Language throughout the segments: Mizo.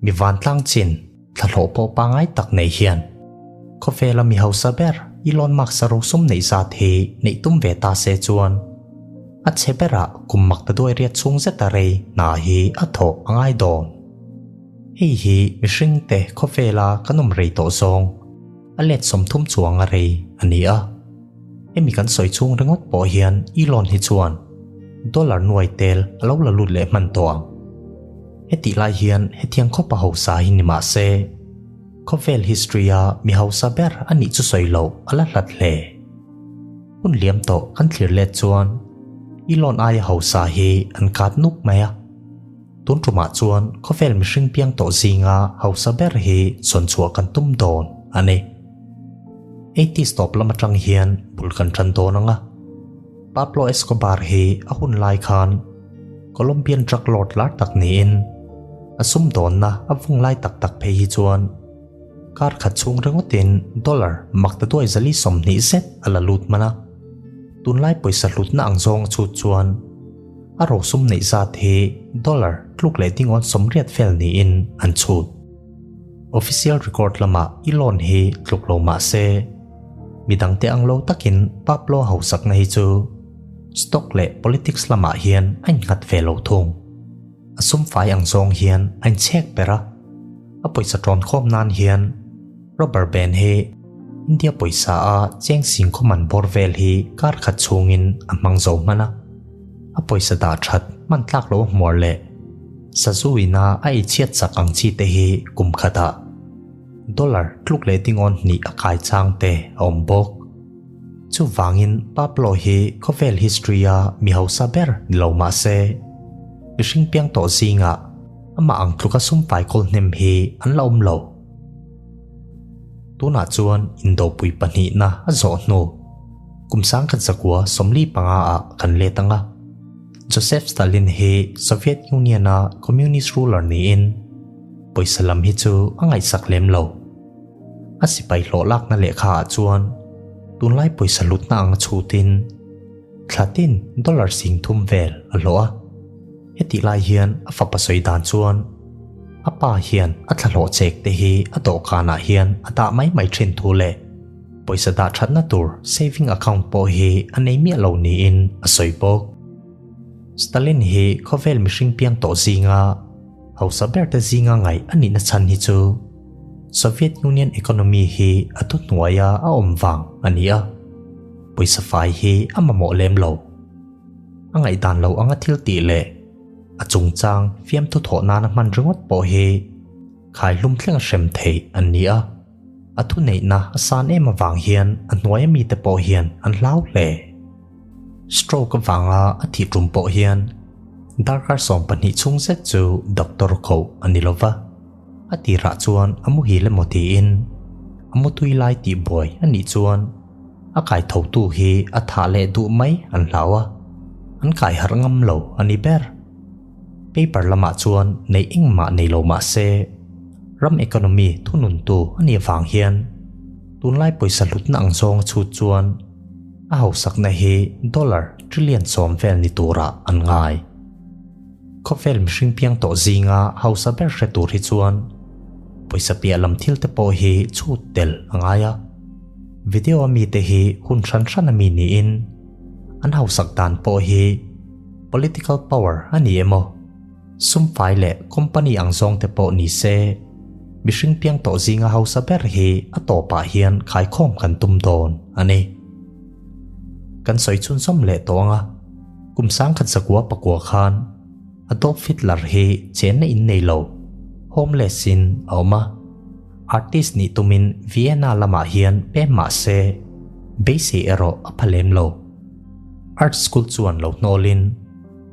Mi vantlang chin thlahlawh pawh pangai tak nei hian khawvela mi hausa ber Elon Musk-a rosum neih zat hi neih tum ve ta se chuan a chhe berah kum mak ta duai riat chhung zeta rei hna hi a thawh a ngai dawn. Hei hi mihringte khawvela kan awm rei tawh zawng a let 30 chuang a rei a ni a. Hemi kan sawi chhung ringawt pawh hian Elon hi chuan dollar nuai tel a lo la lut leh hman tawh ang. Hetih lai hian hetiang khawp a hausa hi ni mah se, khawvel history a mi hausa ber a nih chu sawi loh a la hlat hle. Hun liam tawh kan thlir let chuan Elon aia hausa hi an kat nuk mai a. Tun tumah chuan khawvel mihring piang tawh zinga hausa ber hi sawn chhuah kan tum dawn a ni. Eighties tawp lam atang hian bul kan tan dawn ang a. Pablo Escobar hi a hun lai khan Colombian drug lord lar tak niin a sumdawnna a vung lai tak tak phei hi chuan kar khat chhung ringawtin dollar maktaduai 420 zet a la lut hman a. Tunlai pawisa hlutna ang zawng a chhut chuan a rosum neih zat hi dollar tluk leh dingawn 80 fel niin an chhut. Official record lamah Elon hi tluk lo mah se, midangte ang lo takin Pablo hausakna hi chu stock leh politics lamah hian a innghat ve lo thung. A sumfai ang zawng hian a inchhek ber a, a pawisa tawn khawm nan hian rubber band hi India pawisa a cheng sing khaw man bawr vel hi kar khat chhungin a hmang zo hman a. A pawisa dah that hman tlak lo hmuar leh sazu ina a ei chhiat chak ang chi te hi kum khatah dollar tluk leh dingawn hnih a kai chang te a awm bawk. Chuvangin Pablo hi khawvel history a mi hausa ber ni lo mah se, mihring piang tawh zingah amah ang tluka sumfai kawl hnem hi an la awm lo. Tunah chuan indopui pahnihna a zawh hnu kum 1945 ah kan let ang a. Joseph Stalin hi Soviet Union a communist ruler niin pawisa lam hi chu a ngaihsak lem lo. A sipai hlawh lakna lehkha ah chuan tunlai pawisa hlutna ang a chhutin thlatin dollar 30,000 vel a hlawh a. Hetih lai hian a fapa sawi dan chuan a pa hian a thlahlawh chek te hi a dawhkanah hian a dah mai mai thin thu leh pawisa dah thatna tur saving account pawh hi a nei miah lo niin a sawi bawk. Stalin hi khawvel mihring piang tawh zinga hausa ber te zinga ngaih a nihna chhan hi chu Soviet Union economy hi a thuhnuaia a awm vang a ni a, pawisa fai hi a mamawh lem lo. A ngaihdan lo anga thil tih leh a chungchang fiamthu thawh nana hman ringawt pawh hi khaihlum thleng a hrem theih an ni a. A thuneihna a san em avang hian a hnuaia mite pawh hian an hlau hle. Stroke avanga a thih tum pawh hian darkar 12 chhung zet chu doctor koh a ni lova. A tirah chuan a muhil emaw tiin a mutui lai tih buai a nih chuan a kai thotu hi a thah leh duh mai an hlau a, an kai harh ngam lo a ni ber. Paper lamah chuan neih engmah nei lo mah se, ram economy thununtu a nih avang hian tunlai pawisa hlutna ang zawng a chhut chuan a hausakna hi dollar trillion 10 vel ni turah an ngai. Khawvel mihring piang tawh zinga hausa ber hre tur hi chuan pawisa piah lam thil te pawh hi chhut tel a ngai a. Video a mite hi hun hran hran a mi niin an hausak dan pawh hi political power a ni emaw, sumfai leh company ang zawng te pawh ni se, mihring piang tawh zinga hausa ber hi a tawpah hian khaikhawm kan tum dawn a ni. Kan sawi chhunzawm leh tawh ang a, kum 1909 khan Adolf Hitler hi chenna in nei lo, homeless in a awm a. Artist nih tumin Vienna lamah hian pem mah se, beisei erawh a pha lem lo. Art school chuan lo hnawlin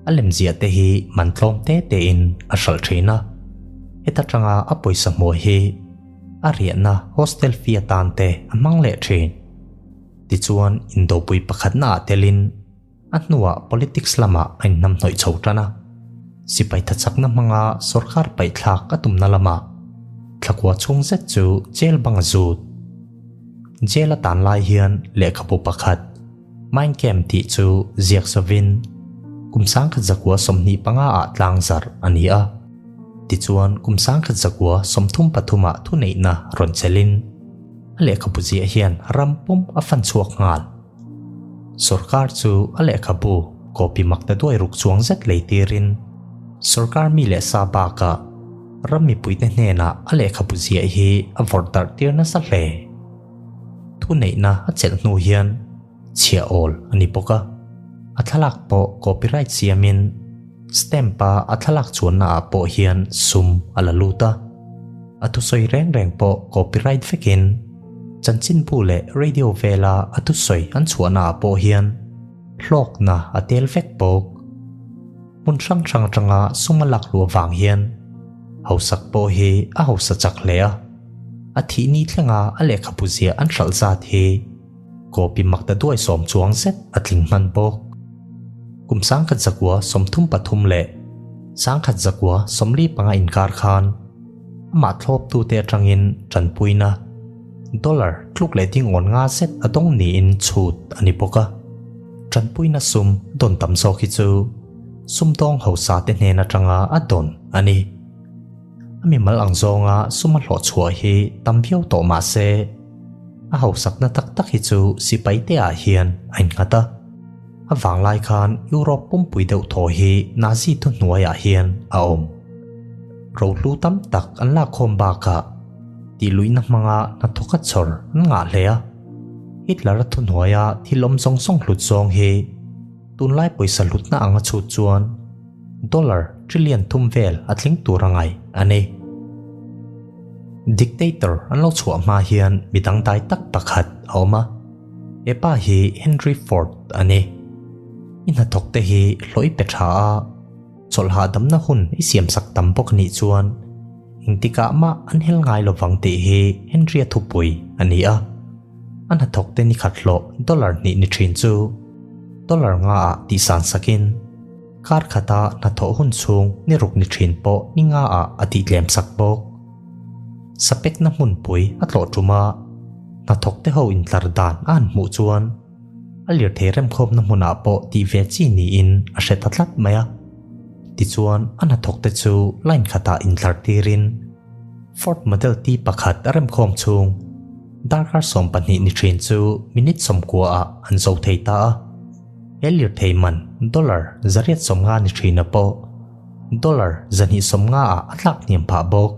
a lemziah te hi man tlawm te tein a hralh thin a. Heta tanga a pawisa hmuh hi a riahna hostel fee atan te a hmang leh thin. Tichuan indopui pakhatna ah telin a hnuah politics lamah a inhnamhnawih chho tan a. Sipai thachakna hmanga sorkar paihthlak a tumna lamah thlakua chhung zet chu jail bang a zut. Jail a tan lai hian lehkhabu pakhat Mein Kampf tih chu ziak zovin kum 1925 ah tlang zarh a ni a. Tichuan kum 1933 ah thuneihna rawn chelhin a lehkhabu ziah hian ram pum a fan chhuak nghal. Sorkar chu a lehkhabu copy makta duai ruk chuang zet lei tirin sorkar mi leh sa bakah ram mipuite hnenah a lehkhabu ziah hi a vawrh darh tir nasa hle. Thuneihna a chelh hnu hian chhiah awl a ni bawk a, a thlalak pawh copyright siamin stamp-a a thlalak chuanna ah pawh hian sum a la lut a, a thusawi reng reng pawh copyright vekin chanchinbu leh radio vela a thusawi an chhuahna ah pawh hian hlawkna a tel vek bawk. Hmun hrang hrang atanga sum a lak luh avang hian hausak pawh hi a hausa chak hle a, a thih ni thlenga a lehkhabu ziah an hralh zat hi Copy makta duai sawm chuang zet a tling hman bawk. Kum 1933 leh 1945 inkar khan amah thlawptute atangin tanpuina dollar tluk leh ding awn nga zet a dawng niin chhut a ni bawk a. Tanpuina sum dawn tam zawk hi chu sumdawng hausa te hnen atanga a dawn a ni. A mimal ang zawnga sum a hlawh chhuah hi tam viau tawh mah se, A hausakna tak tak hi chu sipai te ah hian a innghat a. A vanglai khan Europe pumpui deuh thaw hi Nazi thuhnuai ah hian a awm. Rohlu tam tak an lakkhawm bakah tihluihna hmanga hnathawka chhawr an ngah hle a. Hitler-a thuhnuaia thil awm zawng zawng hlut zawng hi tunlai pawisa hlutna anga chhut chuan dollar trillion thum vel a tling tur a ngaih a ni. Dictator an lo chhuah hma hian mi dangdai tak pakhat a awm a, he pa hi Henry Ford a ni. I hnathawk te hi hlawh i pe tha a, chawlh hahdamna hun i siamsak tam bawk anih chuan engtikah mah an hel ngai lovang tih hi Henry-a thupui a ni a. A hnathawk te ni khat hlawh dollar hnih ni thin chu dollar nga ah tihsan sakin Kar khata hnathawh hun chhung ni ruk ni thin pawh ni nga ah a tih tlem sak bawk. Sapekna hmunpui a tlawh tum a, hnathawk te ho intlar dan a han hmuh chuan a lirthei remkhawmna hmunah pawh tih ve chi niin a hre ta tlat mai a. Tichuan a hnathawk te chu line khatah intlar tirin Ford Model T pakhat a remkhawm chhung darkar 12 ni thin chu minute 90 ah an zo thei ta a. He lirthei man dollar 850 ni thina pawh dollar 250 ah a tlak hniam phah bawk.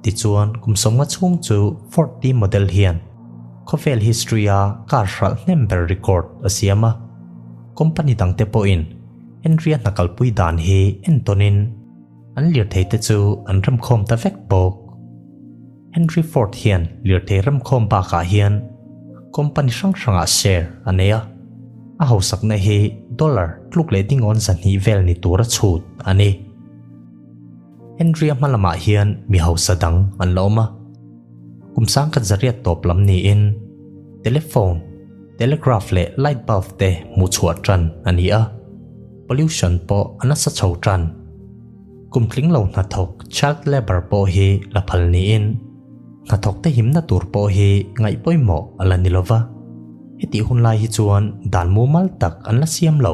Tichuan kum 50 chhung chu Ford T model hian khawvel history a car hralh hnem ber record a siam a. Company dangte pawhin Henry-a hna kalpui dan hi entawnin an lirthei te chu an remkhawm ta vek bawk. Henry Ford hian lirthei remkhawm bakah hian company hrang hrangah share a nei a, a hausakna hi dollar tluk leh dingawn 200 vel ni tura chhut a ni. Henry-a hma lamah hian mi hausa dang an la awm a, kum 1800 tawp lam niin telephone, telegraph leh light bulb te hmuh chhuah tan a ni a, pollution pawh a nasa chho tan. Kum tling lo hnathawk child labour pawh hi la phal niin hnathawk te himna tur pawh hi ngaih pawimawh a la ni lova, hetih hun lai hi chuan dan mumal tak an la siam lo.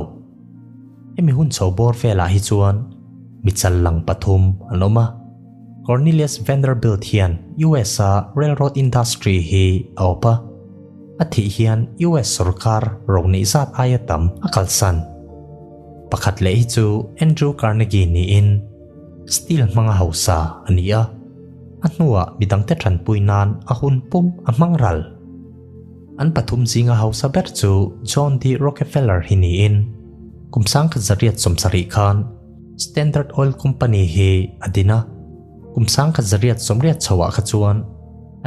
Hemi hun chho bawr velah hi chuan mi chal lang pathum an awm a, Cornelius Vanderbilt hian US a railroad industry hi a awp a, a thih hian US sorkar ro neih zat aia tam a kalsan. Pakhat leh hi chu Andrew Carnegie niin steel hmanga hausa a ni a, a hnuah midangte tanpui nan a hun pum a hmang ral. An pathum zinga hausa ber chu John D. Rockefeller hi niin kum 1870 khan Standard Oil Company hi a din a, kum 1880 chhoah kha chuan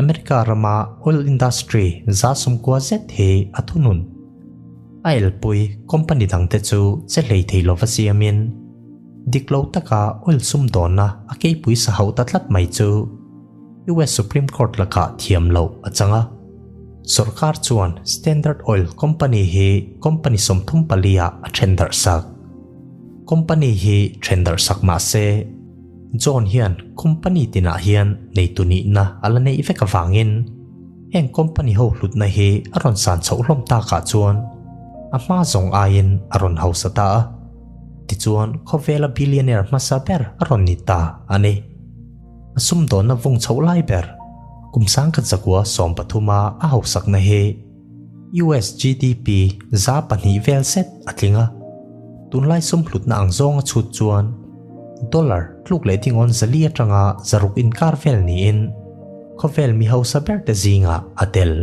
America rama oil industry 90% zet hi a thunun. A elpui company dangte chu che hlei thei lova siamin dik lo taka oil sumdawnna a keipui sa hauh ta tlat mai chu US Supreme Court lakah thiam loh a chang a. Sorkar chuan Standard Oil Company hi company 34 ah a then darh sak. Company hi then darh sak mah se John hian company tinah hian neitu nihna a la neih vek avangin Heng company ho hlutna hi a rawn san chhoh hlawm takah chuan a hma zawng aiin a rawn hausa ta a. Tichuan khawvela billionaire hmasa ber a rawn ni ta a ni. A sumdawnna vung chhoh lai ber kum 1913 a a hausakna hi US GDP 2% vel zet a tling a. Tunlai sum hlutna ang zawnga chhut chuan dollar tluk leh dingawn 400 atanga 600 inkar vel niin khawvel mi hausa berte zingah a tel.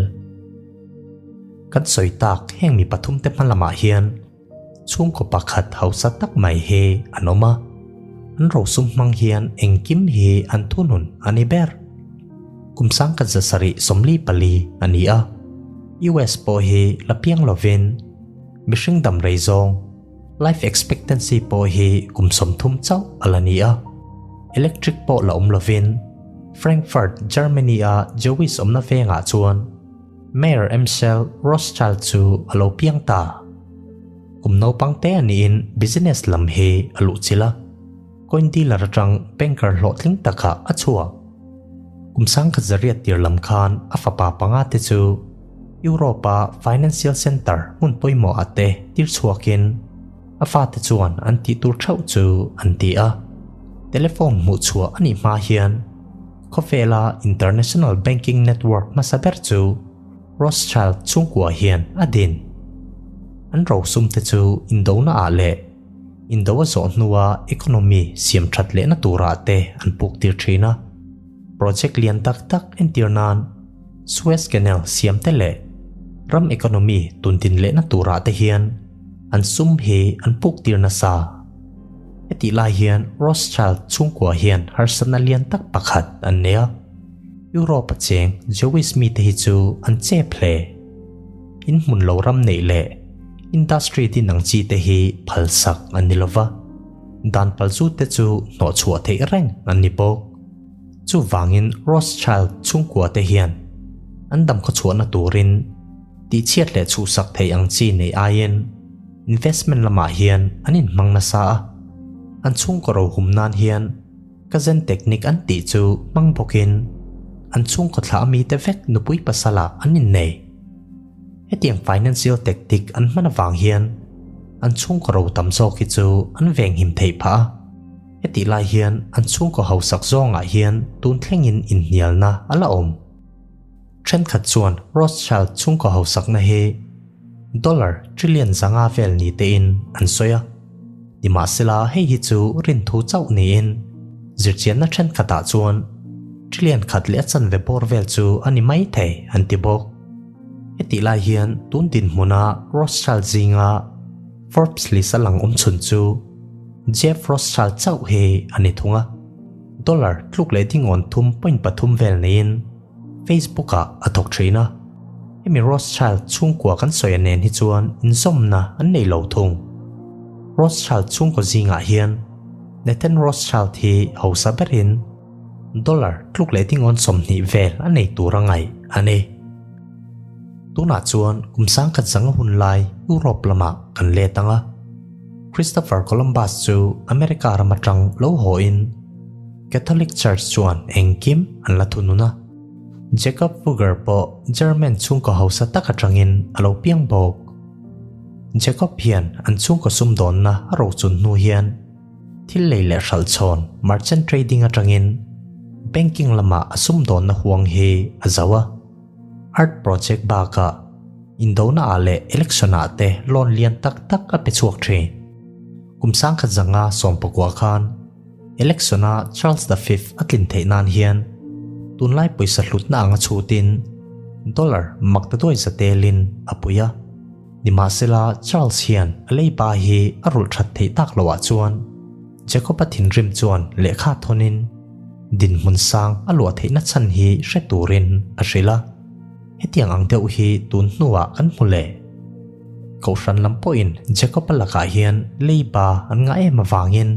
Kan sawi tak heng mi pathumte hma lamah hian chhungkaw pakhat hausa tak mai hi an awm a, an rosum hmang hian engkim hi an thunun a ni ber. Kum 1774 a ni a, US pawh hi la piang lovin mihring dam rei zawng, life expectancy, pawh hi kum 30 chauh a la ni a, electric pawh la awm lovin Frankfurt, Germany-a Jewish awmna vengah chuan Mayor Amschel Rothschild chu a lo piang ta. Kum naupang te a niin business lam hi a luhchilh a, coin dealer atang banker hlawhtling takah a chhuak. Kum 1900 tir lam khan a fapa panga te chu Europe-a financial centre hmun pawimawh ah te tir chhuakin a fate chuan an tih tur theuh chu an ti a. Telephone hmuh chhuah a nih hma hian Khawvela international banking network hmasa ber chu Rothschild chhungkua hian a din. An rosum te chu indona ah leh indo a zawh hnua economy siam that lehna turah te an puk tir thin a. Project lian tak tak entir nan Suez Canal siam te leh ram economy tundin lehna turah te hian an sum hi an puk tir nasa. Hetih lai hian Rothschild chhungkua hian harsatna lian tak pakhat an nei a. Europe-a cheng Jewish mite hi chu an chep hle. In hmun lo ram neih leh industry din ang chi te hi phalsak an ni lova, dan palzute chu hnawhchhuah theih reng an ni bawk. Chuvangin Rothschild chhungkua te hian an damkhawchhuahna turin tihchhiat leh chhuhsak theih ang chi nei aiin investment lamah hian an inhmang nasa a, an chhungkaw rohum nan hian Kazan technique an tih chu hmang bawkin an chhungkaw thlah mite vek nupui pasalah an innei. Hetiang financial tactic an hman avang hian an chhungkaw ro tam zawk hi chu an venghim theih phah a, hetih lai hian an chhungkaw hausak zawngah hian tun thlengin inhnialna a la awm. Thenkhat chuan Rothschild chhungkaw hausakna hi dollar trillion 500 vel ni tein an sawi a. Nimahsela hei hi chu rinthu chauh niin zirchianna thenkhatah chuan trillion khat leh a chanve bawr vel chu a ni mai thei an ti bawk. Hetih lai hian tun dinhmuna Rothschild zinga Forbes list a lang awm chhun chu Jeff Rothschild chauh hi a ni thung a, dollar tluk leh dingawn thum point pathum vel neiin Facebook ah a thawk thin a, hemi Rothschild chhungkua kan sawi a nen hi chuan inzawmna an nei lo thung. Rothschild chhungkaw zingah hian Nathan Rothschild hi hausa berin dollar tluk leh dingawn 20 vel a nei tur a ngaih a ni. Tunah chuan kum 1100 hun lai Europe lamah kan let ang a, Christopher Columbus chu America ram atang lo haw in, Catholic Church chuan engkim an la thunun a, Jacob Fugger pawh German chhungkaw hausa tak atangin a lo piang bawk. Jacob hian an chhungkaw sumdawnna a rochun hnu hian thil lei leh hralh chhawn merchant trading atangin banking lama a sumdawnna huang hi a zo a. Art project bakah indona ah leh election ah te loan lian tak tak a pe chhuak thin. Kum 1919 khan Election-a Charles the Fifth a tlin theih nan hian tunlai pawisa hlutna anga chhutin dollar maktaduai za telin a pui a. Nimahsela Charles hian a leiba hi a rulh that theih tak loah chuan Jacob-a thinrim chuan lehkha thawnin dinhmun sang a luah theihna chhan hi hre turin a hrilh a. Hetiang ang deuh hi tun hnuah kan hmu leh. Kohhran lam pawhin Jacob-a lakah hian leiba an ngah em avangin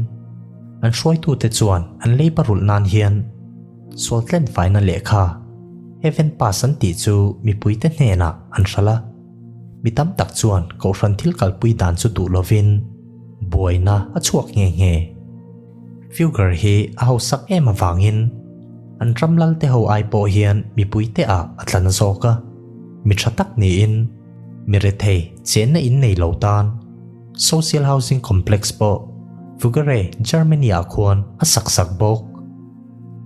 an hruaitute chuan an leiba rulh nan hian sualtlen faina lehkha Heaven Pass an tih chu mipuite hnenah an hralh a. Mi tam tak chuan kohhran thil kalpui dan chu duh lovin buaina a chhuak nghe nghe. Fugger hi a hausak em avangin an ram lalte ho ai pawh hian mipuite ah a tla na zawk a, mi tha tak niin mi rethei chenna in nei lo tan social housing complex pawh. Fuggerei, Germany-ah khuan a sak sak bawk.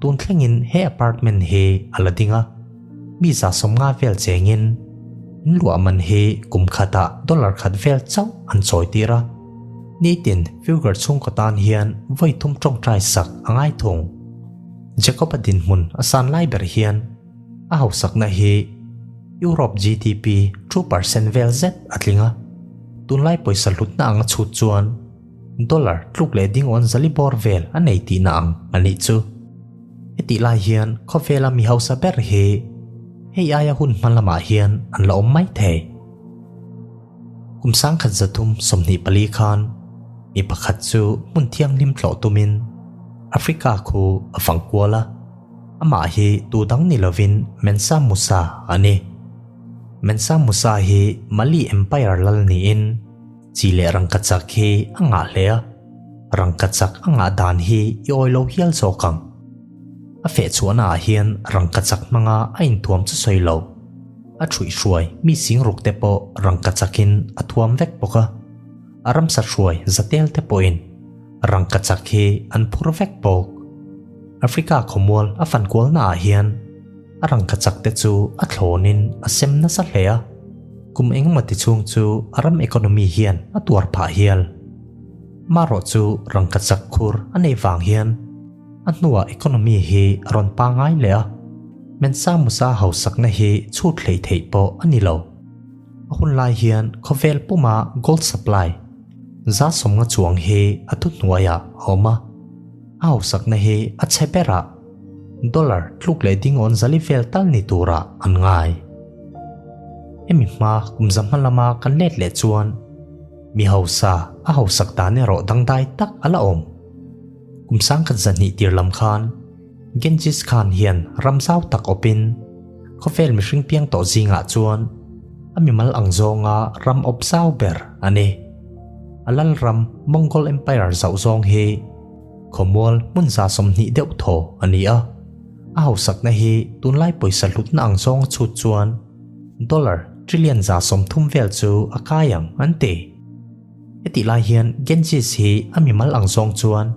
Tun thlengin he apartment hi a la ding a, mi 150 vel chengin in luah man hi kum khatah dollar khat vel chauh an chawi tir a. Nitin Fugger chhungkaw tan hian vawi thum tawngtai sak a ngai thung. Jacob-a dinhmun a san lai ber hian a hausakna hi Europe GDP 2% vel zet a tling a, tunlai pawisa hlutna anga chhut chuan dollar tluk leh dingawn zali bawr vel a nei tihna ang a nih chu. Hetih lai hian khawvela mi hausa ber hi hei aia hun hma lamah hian an la awm mai thei. Kum 1324 khan mi pakhat chu hmun thianghlim tlawh tumin Africa khu a fang kual a, amah hi tu dang ni lovin Mansa Musa a ni. Mansa Musa hi Mali Empire lal niin chi leh rangkachak hi a ngah hle a, rangkachak a ngah dan hi i awi lo hial zawk ang. A fehchhuahna ah hian rangkachak hmanga a inthuam chu sawi lo. A thuihhruai mi singruk te pawh rangkachakin a thuam vek bawk a, a ramsa hruai zatel te pawhin rangkachak hi an phur vek bawk. Africa khawmual a fankualna ah hian a rangkachak te chu a thlawnin a sem nasa hle a, kum engemaw ti chhung chu a ram economy hian a tuar phah hial. Marawh chu rangkachak khur a neih vang hian a hnuah economy hi a rawn pangai leh a, Mensa Musa hausakna hi chhut hlei theih pawh a ni lo. A hun lai hian khawvel puma gold supply 150 chuang hi a thuhnuaiah a awm a, a hausakna hi a chhe berah dollar tluk leh dingawn zali vel tal ni turah an ngai. Hemi hma kum za hma lama kan let leh chuan mi hausa a hausak dan erawh dangdai tak a la awm. Kum 1200 tir lam khan Genghis Khan hian ram zau tak awpin khawvel mihring piang tawh zingah chuan a mimal ang zawnga ram awp zau ber a ni. A lal ram Mongol Empire zauh zawng hi khawmual hmun 120 deuh thaw a ni a, a hausakna hi tunlai pawisa hlutna ang zawnga chhut chuan dollar trillion 130 vel chu a kai ang an ti. Hetih lai hian Genghis hi a mimal ang zawng chuan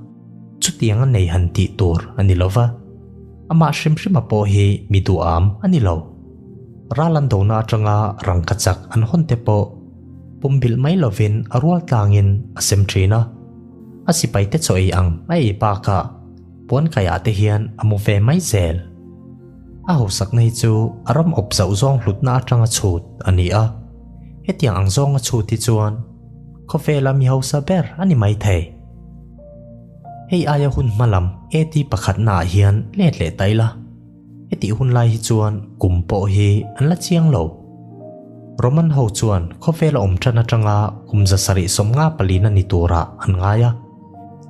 chutiang a nei han tih tur a ni lova, amah hrim hrima pawh hi mi duham a ni lo. Ral an dona atanga rangkachak an hawn te pawh pumbilh mai lovin a rual tlangin a sem thin a, a sipai te chaw ei ang a ei bakah puan kaiah te hian a mu ve mai zel. A hausakna hi chu a ram awp zauh zawng hlutna atanga chhut a ni a, hetiang ang zawnga chhut hi chuan khawvela mi hausa ber a ni mai thei. Hei aia hun hma lam AD pakhatna ah hian let leh ta ila, hetih hun lai hi chuan kum pawh hi an la chiang lo. Roman ho chuan khawvela awm tan atanga kum 754 na ni turah an ngai a,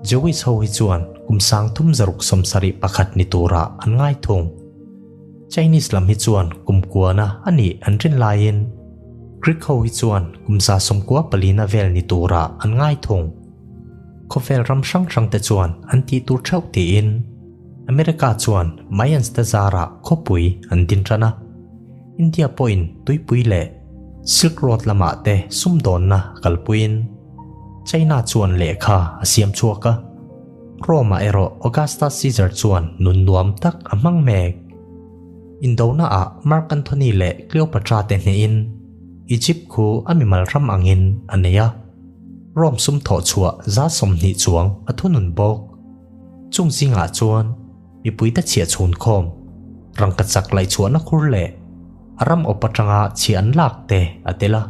Jewish ho hi chuan kum 3671 ni turah an ngai thung. Chinese lam hi chuan kum kuana a nih an rin laiin Greek ho hi chuan kum 94 na vel ni turah an ngai thung. Khawvel ram hrang hrang te chuan an tih tur theuh tiin America chuan Mayans te zarah khawpui an din tan a, India pawhin tuipui leh Silk Road lamah te sumdawnna kalpuiin China chuan lehkha a siam chhuak a, Rome-ah erawh Augustus Caesar chuan nun nuam tak a hmang mek. Indona-ah Mark Antony leh Cleopatra te hnehin Egypt khu a mimal ram angin a nei a. Rome sum thawh chhuah 120 chuang a thunun bawk. Chung zingah chuan mipuite chhiah chhun khawm, rangkachak laihchhuahna khur leh a ram awp atanga chhiah an lak te a tel a.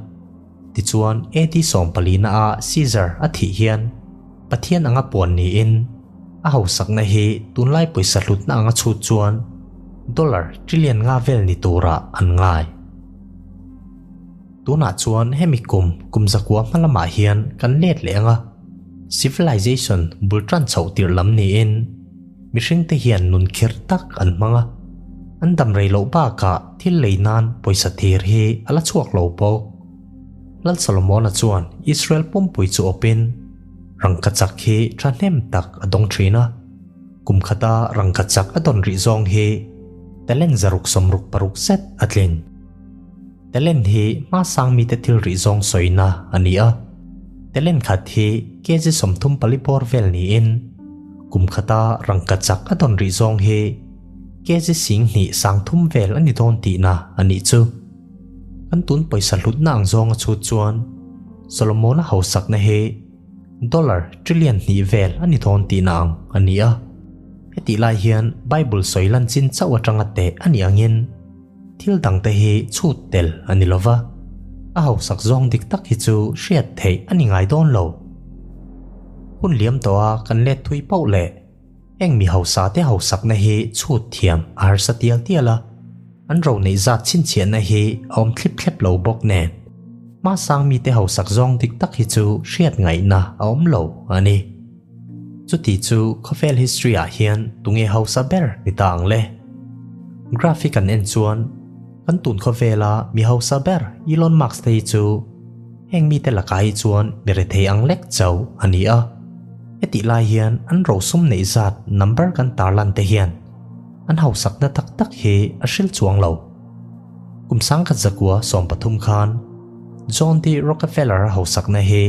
Tichuan AD 14 na ah Caesar a thih hian Pathian anga puan niin a hausakna hi tunlai pawisa hlutna anga chhut chuan dollar trillion nga vel ni turah an ngai. Tunah chuan hemi kum kum zakua hma lamah hian kan let leh anga civilization bul tan chhoh tirh lam niin mihringte hian nun khir tak an hmang a, an dam rei loh bakah thil lei nan pawisa thir hi a la chhuak lo bawk. Lal Solomona chuan Israel pumpui chu awpin rangkachak hi thahnem tak a dawng thin a, kum khata rangkachak a dawn rih zawng hi talent 666 zet a tling. Talent hi hma sang mite thil rih zawng sawina a ni a. Telen khat hi kg 34 bawr vel niin kum khata rangkachak a dawn rih zawng hi kg 2030 vel a ni dawn tihna a nih chu. Kan tun pawisa hlutna ang zawnga chhut chuan Solomona hausakna hi dollar trillion hnih vel a ni dawn tihna ang a ni a. Hetih lai hian Bible sawi lan chin chauh atanga teh a nih angin thil dangte hi chhut tel a ni lova, a hausak zawng dik tak hi chu hriat theih a ni ngai dawn lo. Hun liam tawha kan let thui pauh leh heng mi hausa te hausakna hi chhut thiam a harsa tial tial a, an ro neih zat chhinchhiahna hi a awm thlip thlep lo bawk nen hmasang mite hausak zawng dik tak hi chu hriat ngaihna a awm lo a ni. Chuti chu khawvel history ah hian tunge hausa ber ni ta ang le? Graph hi kan en chuan kan tun khawvela mi hausa ber Elon Musk te hi chu heng mite lakah hi chuan mi rethei ang lek chauh a ni a. Hetih lai hian an rosum neih zat number kan tarlan te hian an hausakna tak tak hi a hril chuang lo. Kum 1913 khan John D. Rockefeller a hausakna hi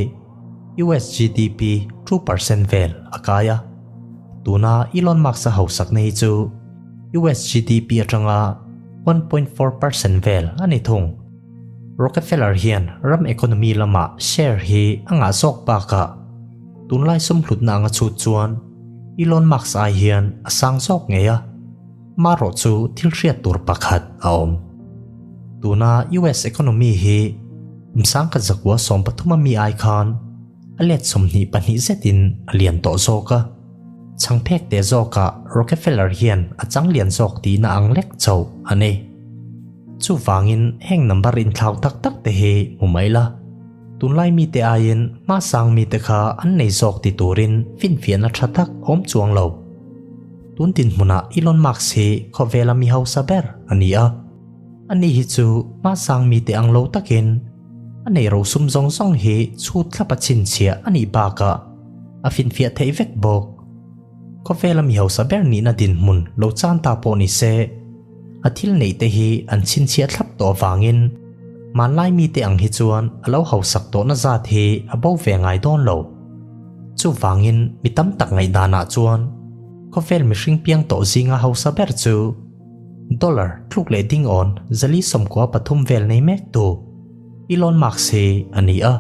US GDP 2% vel a kai a. Tuna Elon Musk a hausakna hi chu US GDP atanga 1.4% vel a ni thung. Rockefeller hian ram economy lama share hi a ngah zawk bakah tunlai sum hlutna anga chhut chuan Elon Musk ai hian a sang zawk ngei a. Marawh chu thil hriat tur pakhat a awm. Tuna US economy hi kum 1913 a mi ai khan a let 22 zetin a lian tawh zawk a. Changphek te zawkah Rockefeller hian a chang lian zawk tihna ang lek chauh a ni. Chuvangin heng number inthlau tak tak te hi hmu mai la. Tunlai mite aiin hmasang mite kha an nei zawk ti turin finfiahna tha tak awm chuang lo. Tun dinhmunah Elon Musk hi khawvela mi hausa ber a ni a. Ani hi chu hmasang mite ang lo takin a nei rosum zawng zawng hi chhut thlap a chhinchhiah a nih bakah a finfiah theih vek bawk. Khawvela mi hausa ber nihna dinhmun lo chan ta pawh ni se, a thil neih te hi an chhinchhiah thlap tawh avangin hmanlai mite ang hi chuan a lo hausak tawhna zat hi a bo ve ngai dawn lo. Chuvangin mi tam tak ngaihdanah chuan khawvel mihring piang tawh zinga hausa ber chu dollar tluk leh ding awn 493 vel nei mek tu Elon Musk hi a ni a.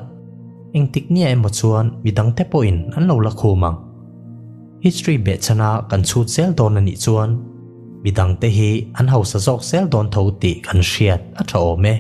Engtik nia emaw chuan midangte pawhin an lo la khum ang. History behchhana kan chhut zel dawn a nih chuan midangte hi an hausa zawk zel dawn tho tih kan hriat a tha awm e.